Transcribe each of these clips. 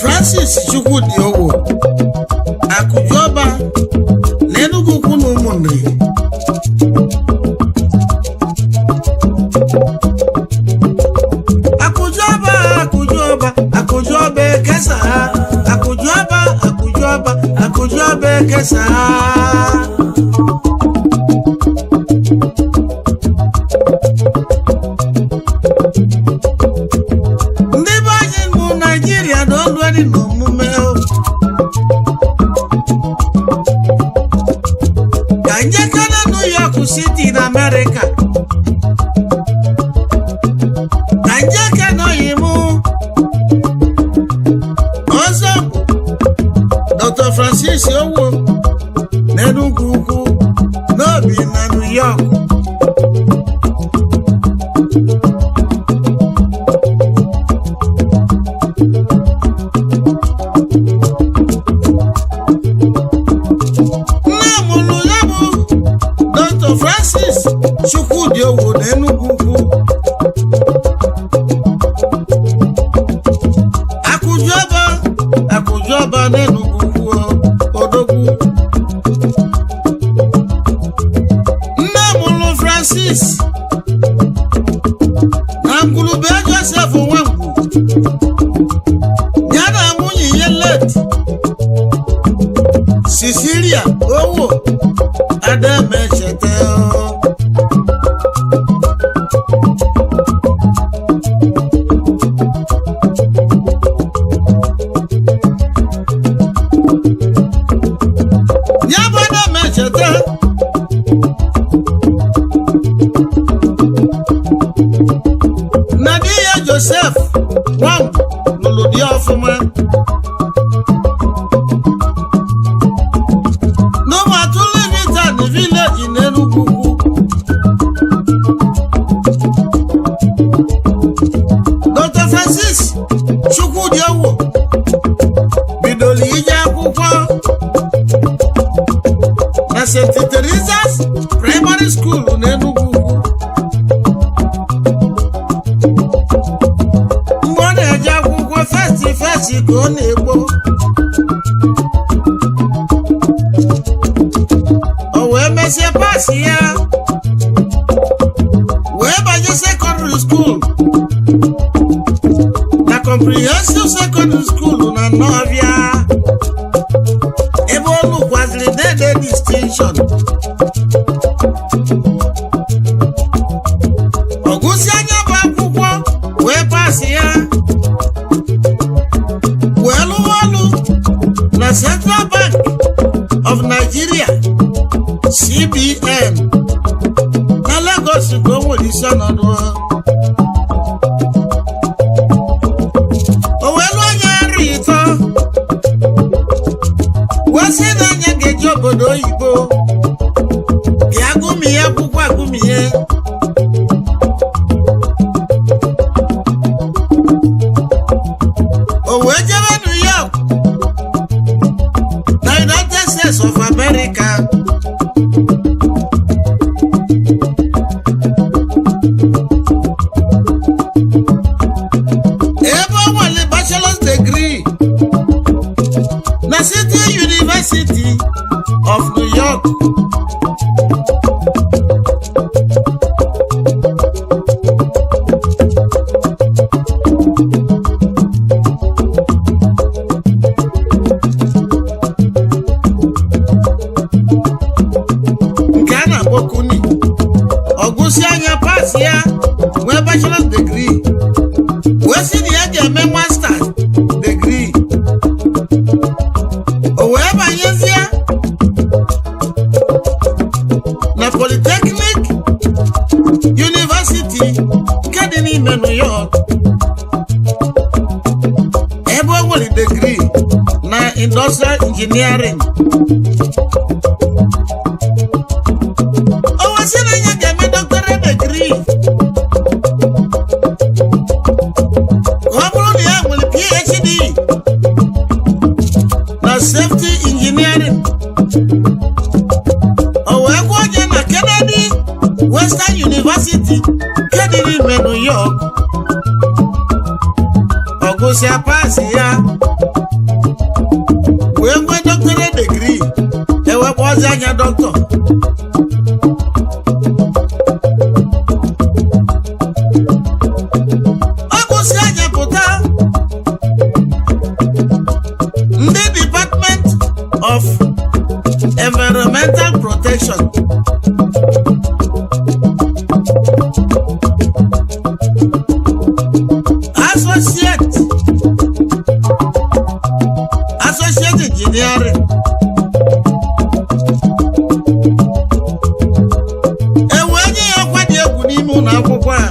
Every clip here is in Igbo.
Francis Chukwudi Owo Akụjọba na Enugu Ukwu na Ụmụnri. Akụjọba, Akụjọba, Akụjọba ekesa. Akụjọba, Akụjọba, Akụjọba ekesa. Ndị be anyị bụ Naijiria na olu dị n'omume o. Ka njekere New York City na Amerịka, ka njeke nọghị mụ ọzọ bụ Dr. Francis Owo n'Enugwu Ukwu n'obi na New York. Nne mụrụ ya bụ Dr. Francis Chukwudi Owo n'Enugwu Ukwu. Akụjọba, Akụjọba n'Enugwu Ukwu, odogwu. Nne mụrụ Francis na ngwulube Joseph Nwangwu ya na nwunye ya late Cecilia Owo Adamechete. Ya bụ Adamechete na di ya Joseph Nwangwu lụrụ di ọfụma n'ụmụatụlivita na vileji n'Enugwu Ukwu. Dr. Francis Chukwudi Owo bidoro ije akwụkwọ na St. Teresa's Primary School n'Enugwu Ukwu. Mgbe ọ na-eje akwụkwọ, first first ka ọ na-egbo. O wee mesie pass ya, wee banye secondary school na Comprehensive Secondary School na Nọọbịa, ebe ọ lụkwaziri dede distinction. Ọ gụsị anya bụ akwụkwọ wee pass ya, wee lụwa ọlụ na Central Bank of Nigeria, CBN, na Lagos ka o nwere isi ọnọdụ. O wee lụọ anya nri ịtọ, wee sị na anya ga-eji obodo oyibo bịa gụmie akwụkwọ agụmie. O wee jebe New York na United States of America. Ebe o nwere bachelor's degree na City University of New York. Nke a na-akpọ CUNY. Ọ gụsị anya pass ya, nwee bachelor's degree, wee sị na ya ga-eme masters degree. O wee banyezie na Polytechnic University nke dị n'ime New York, ebe o nwere degree na industrial engineering. O wee sị na ya ga-eme doctorate degree, ọ bụrụ na ya nwere PhD na safety engineering. O wee gụọ onye na Kennedy Western University nke dị n'ime New York. Ọ gụsịa Ọgụsịa, pass ya, wee nwee doctorate degree, ewekpọzi anya dọkịta. Ọ gụsị anya pụta, ndị Department of Environmental Protection associate engineering e wee nye ya ọkwa dị egwu n'ime ụlọ akwụkwọ a.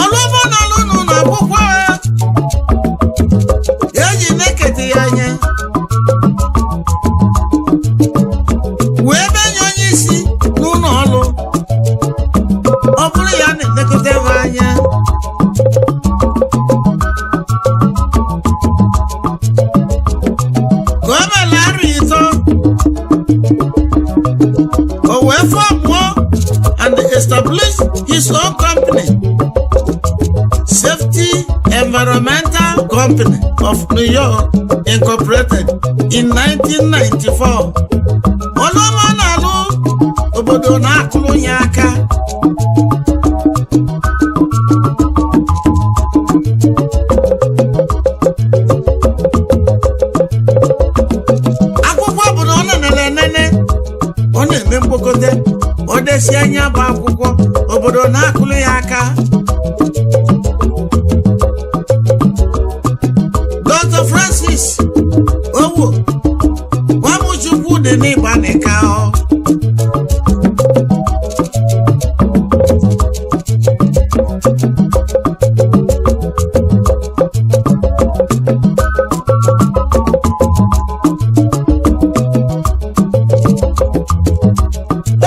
Ọlụọma na-alụ n'ụlọ akwụkwọ a eji neketị ya anya wee menye onye isi n'ụlọ ọrụ. Ọ bụrụ ya na-elekọta ebe anya ka o mere 3 arọ, o wee formụọ and establish his own company, Safety Environmental Company of New York Incorporated, in 1994. Ọlụọma na-alụ, obodo na-akụrụ ya aka. Akwụkwọ bụ na ọ na-enene enene, ọ na-eme mkpokọta, ọ desi anya bụ akwụkwọ, obodo na-akụrụ ya aka. Dr. Francis Owo Nwamuchukwu dị n'Ịgbanika ọ.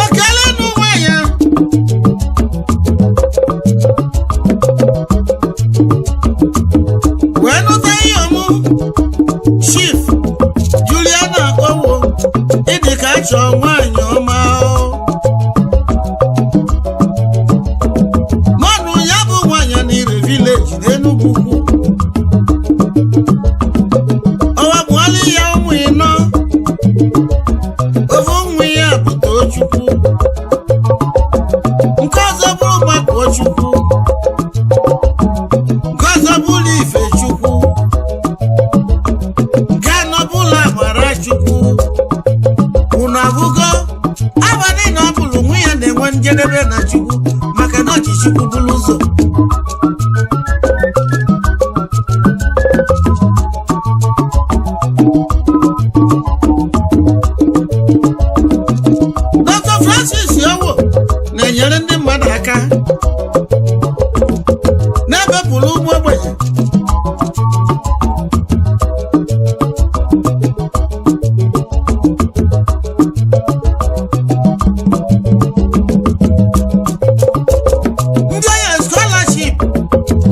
Okele n'ụwa ya wee nụta ihe ọmụ Chief Juliana Owo, ịdị ka achọ nwaanyị ọma o. Mọnụ ya bụ nwaanyị na Ire Village n'Enugwu Ukwu. Ọwa bụọla ya ụmụ 4. Ofu nwa ya bụ Tochukwu, nke ọzọ bụrụ Gbakọchukwu, nke ọzọ bụrụ Ifechukwu, nke anọ bụrụ Amarachukwu. Unu abụgo abalị na ọ bụrụ nwa ya na-enwe njedebe na Chukwu, maka na ọchị Chukwu bụrụ ụzọ. Dr. Francis Owo na-enyere ndị mmadụ aka, na-ebepụrụ ụmụ ogbenye. Ndị onye scholarship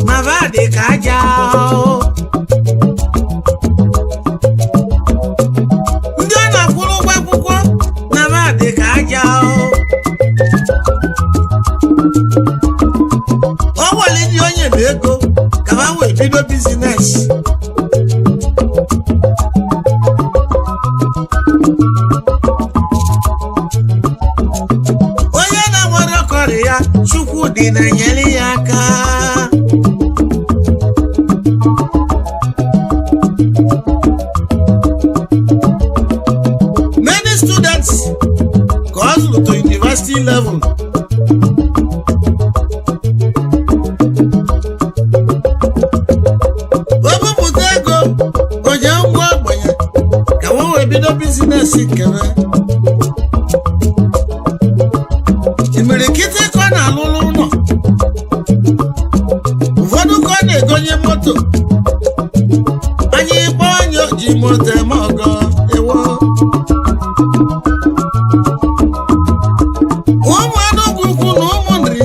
na vadị ka aja o. Ndị ọ na-akwụrụ ụgwọ akwụkwọ na vadị ka aja o. O nwere ndị onye na ego ka ha wee bido business. Onye na-nwere ọkọrị ya, Chukwu dị na-enyere ya aka. Many students ka ọ zụrụ to university level. O bupụta ego onye ngwa ogbenye ka o wee bido business nkebe. Imirikiti ka ọ na-alụlụ ụlọ, ụfọdụ ka ọ na-egonye moto. Anyị kpọọ onye ji moto eme ọgọ ewo. Ụmụ Enugwu Ukwu na ụmụ Nri,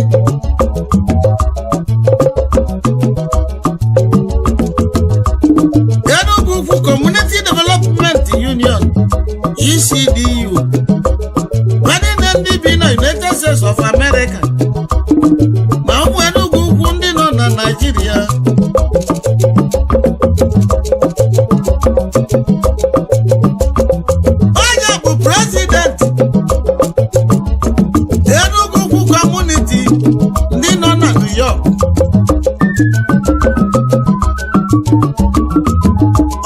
Enugu Ukwu Community Development Union. ECDU, nwanne ndị bi na United States of America ma ụmụ Enugu Ukwu ndị nọ na Naịjirịa. Onye bụ president Enugu Ukwu Community ndị nọ na New York.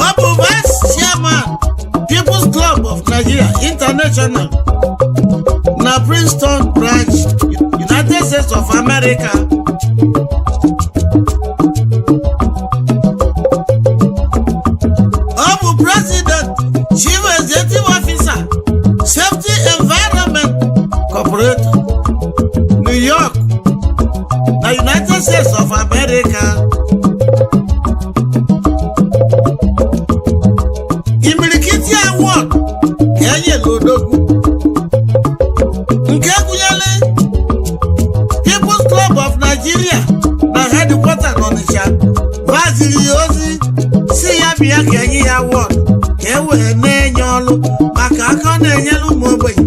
Ọ bụ vice chairman People's Club of Nigeria International na Princeton Branch, United States of America. Ọ bụ president, chief executive officer, Safety Environment Corporation, New York na United States of America. Imilikiti award ka enyela odogwu nke gụnyere People's Club of Nigeria na headquarter n'Ọnịcha gbaziri ya ozi si ya bịa ka enye ya award ka e wee na-enye ọlụ maka aka ọ na-enyere ụmụ ogbenye.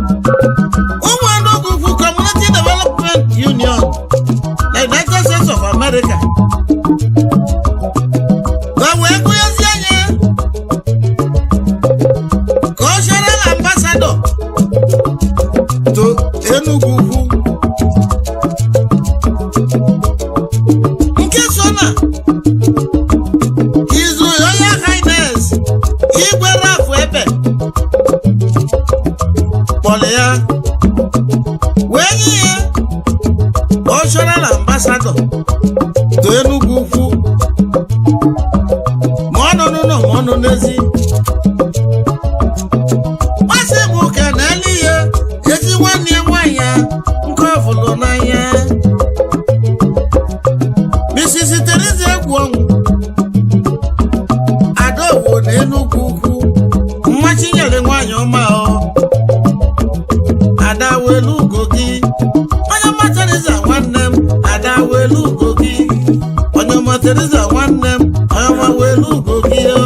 Ụmụ Enugu Ukwu Community Development Union na United States of America ka wee gụnyezie anya cultural ambassador to Enugu Ukwu, nke so na His Royal Highness Igwe Ralph Ebe kpọrọ ya wee nye ya cultural ambassador to Enugu Ukwu, ma ọ nọ n'ụlọ ma ọ nọ n'ezi. Masị m ka na-ele ya ezi nwanne ya nwaanyị ya nke ọ fụrụ n'anya, Mrs. Teresa Egwu Ọnwụ Adaowo na Enugu Ukwu, mmachi nyere nwaanyị ọma. Ọ ada welu ugo gị, onye ọma Teresa nwanne m, ada welu ugo gị, onye ọma Teresa nwanne m, onye ọma welu ugo gị o.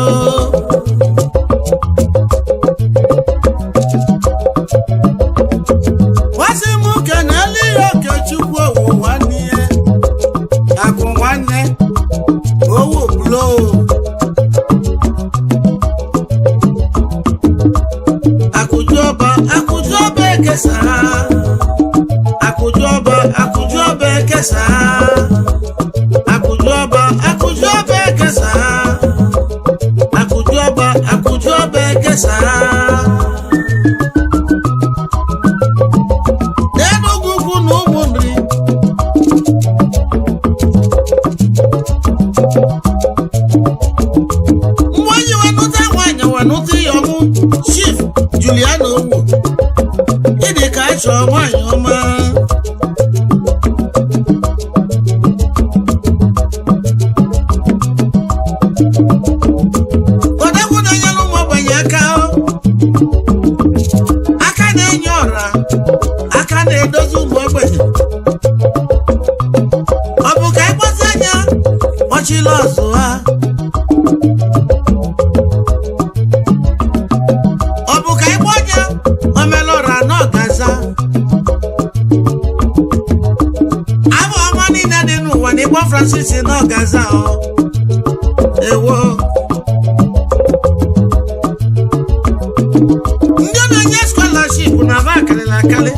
Wasị m kenele ya Okechukwu owu nwanne ya, akụ nwanne owu bulo akụjọba, akụjọba ekesa, akụjọba, akụjọba ekesa, akụjọba, akụjọba ekesa, akụjọba, akụjọba ekesa n'Enugwu Ukwu na ụmụnri. Mgbe onye wenụta nwaanyị wenụta ya ọmụ, Chief Juliana Owo, ịdị ka achọ nwaanyị ọma. Odegwu na-enyere ụmụ ogbenye aka, aka na-enye ọra, aka na-edozi ụmụ ogbenye. Ọ bụ ka ịkpọzi anya ọchịla ọzụ ha, ọ bụ ka ịkpọ anya omela ọra na ọgaza abụ ọma niile dị n'ụwa na ịkpọ Francis na ọgaza ọ ewo. Ndị na-enye scholarship na ba akarịla akarị,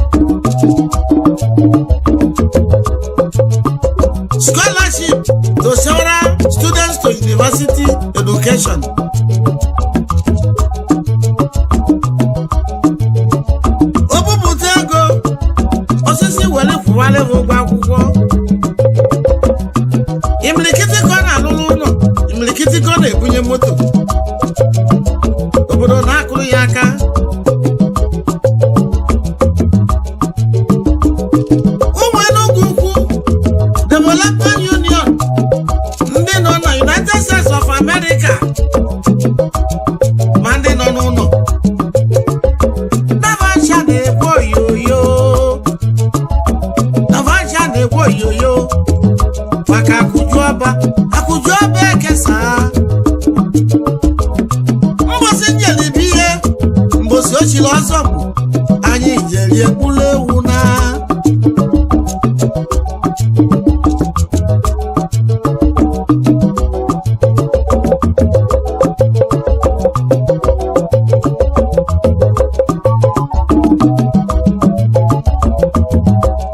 scholarship to several students to university education. O bupụta ego osisi were kwụwara ha ụgwọ akwụkwọ. Imilikiti ka ọ na-alụrụ ụlọ, imilikiti ka ọ na-ebunye moto. Obodo na-akụrụ ya aka. Ụmụ Enugu Ukwu Development Union ndị nọ na United States of America ma ndị nọ n'ụlọ Navancha na-ekwe oyoyo, Navancha na-ekwe. Oyoyo maka Akụjuọba. Akụjuọba ekesa mbosi njelibe ihe mbosi ochiri ọzọ bụ anyị jerie mkpụrụ ewu na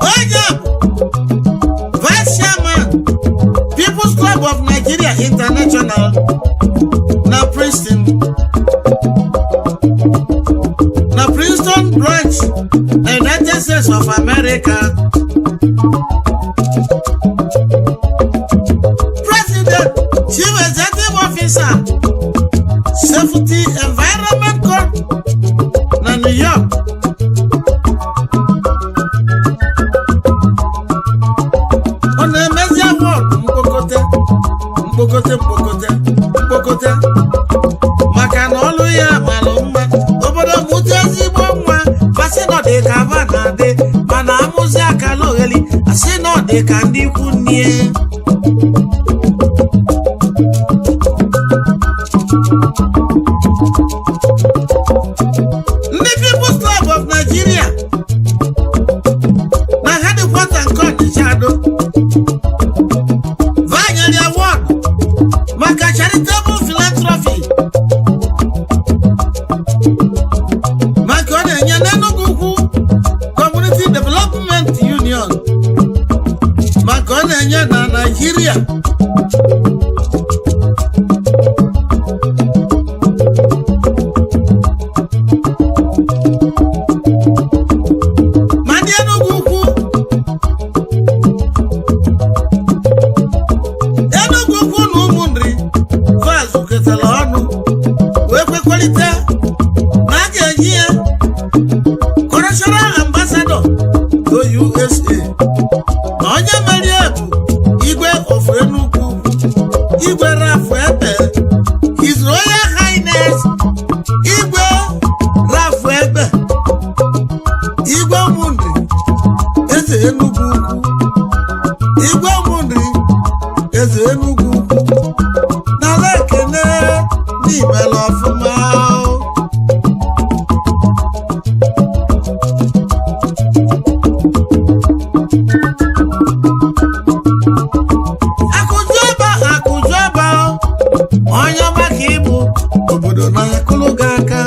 onye bụ Vice Chairman, People's Club of Nigeria International na Princeton, na Princeton branch na United States of America, President, Chief Executive Officer, Safety Environment Corp na New York. Ọ na-emezi award mkpokote mkpokote mkpokote mkpokote maka na ọlụ ya malụ mma. Obodo mụta ezigbo nwa, basị na ọ dị ka ava na-adị, mana amụzi akala ogheli, asị na ọ dị ka ndị ikwu nnie. Ndị People's Club of Nigeria na headquarter nke Ọnịcha Ado vanyere award maka charitable philanthropy, maka ọ na-enye n'Enugu Ukwu Community Development Union, maka ọ na-enye na Nigeria. Ma ndị Enugu Ukwu, Enugu Ukwu na Ụmụnri vazụ ketara ọnụ wee kwekọrịta na a ga-enye ya Cultural Ambassador to USA, na onye merie bụ Igwe of Enugu Ukwu, Igwe Ralph Ebe, His Royal Highness Igwe Ralph Ebe, Igwe Ụmụnri, Eze Enugu Ukwu, Igwe Ụmụnri, Eze Enugu Ukwu, n'ala ekene n'imela ọfụma. Akụjọba, Akụjọba, onye ọma ka ịbụ. Obodo na-akụlụ gị aka.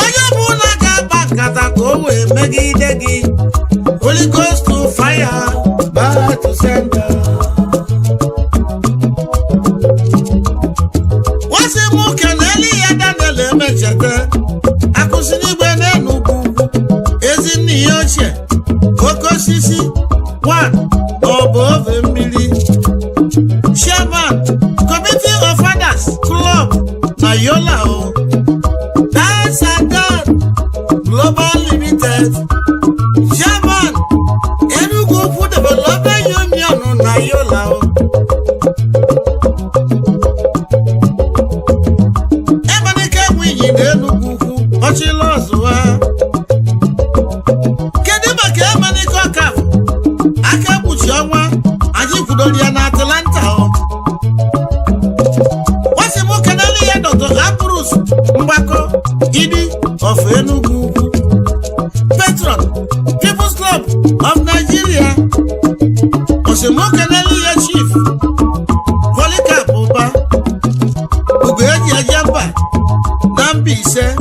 Onye ọbụla ga-akpa nkata ka o wee megide gị, Holy Ghost to fire, back to sender. Wasị m keneli ya Daniel Emecheta akụsi n'igwe n'Enugwu Ugwu, ezi nna ya ochie, oke osisi one ọbụ ove mmiri, chairman, Committee of Fathers Club na Yola o, Dance and Dan Global Limited, chairman, Enugu Ukwu Development Union na Yola o. Emenike Nwinyi na Enugu Ukwu ọchịla ọzụwa. Kedu maka Emenike Ọkafọ aka ekpuchi ọnwa? Anyị kwudoro ya na Atlanta o. Nwasị m kenelu ya Dr. Ambrose Mgbakọ Idi of Enugu Ukwu, patron, People's Club of Nigeria. Osimụ kenelu ya Chief Polycarp Ụba Ugo eji eje mba na Mbaise,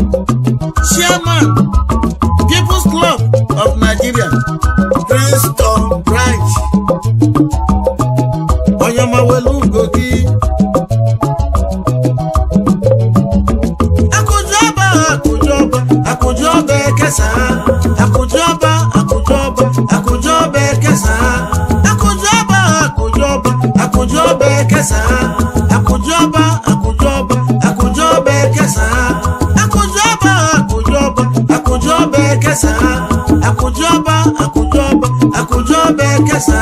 chairman, People's Club of Nigeria Princeton branch. Onye ọma, welu ugo gị. Akụjọba, Akụjọba, Akụjọba ekesa. Akụjọba, Akụjọba, Akụjọba ekesa. Akụjọba, Akụjọba, Akụjọba ekesa. Akụjọba, Akụjọba, Akụjọba ekesa. Akụjọba, Akụjọba, Akụjọba ekesa. Akụjọba, Akụjọba, Akụjọba ekesa.